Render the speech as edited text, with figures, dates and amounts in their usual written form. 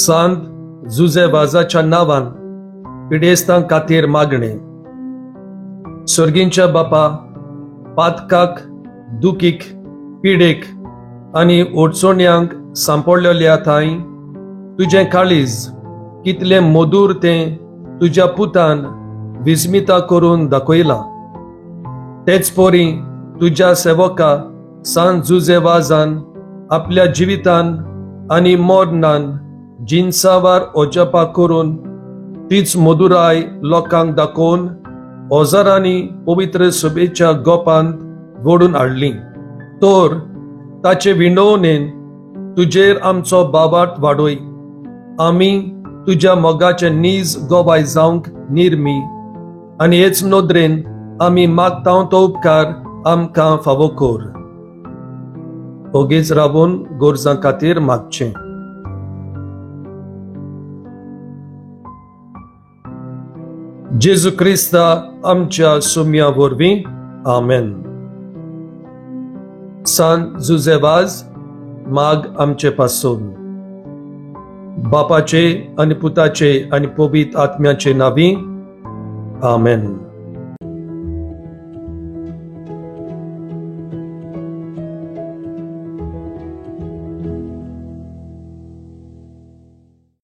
सांत जुझे वाजाच्या नांवान पिडेस्तां खातीर मागणें. सर्गींच्या बापा, पातकाक, दुखीक, पिडेक आनी अडचण्यांक सांपडलेल्या थंय तुजें काळीज कितलें मधूर तें तुज्या पुतान विस्मिता करून दाखयलां. तेच परी तुज्या सेवका सांत जुझे वाजान आपल्या जिवितान आनी मरणान जिनसावार अजापा करून तीच मधुराय लोकांक दाखोवन हजारांनी पवित्र सभेच्या गोपांत वोडून हाडली. तर ताचे विणवणेन तुजेर आमचो बाबाट वाडय. आमी तुज्या मोगाचे नीज गोवाय जावंक निर्मी आनी हेच नदरेन आमी मागता तो उपकार आमकां फावो कर. ओगीच रावून गरजां खातीर मागचें. जेजू क्रिस्ता आमच्या सुम्या वरवीं, आमेन. सांत जुझे वाज, माग आमचे पासून. बापाचे आनी पुताचे आनी पवित्र आत्म्याचे नांवी, आमेन.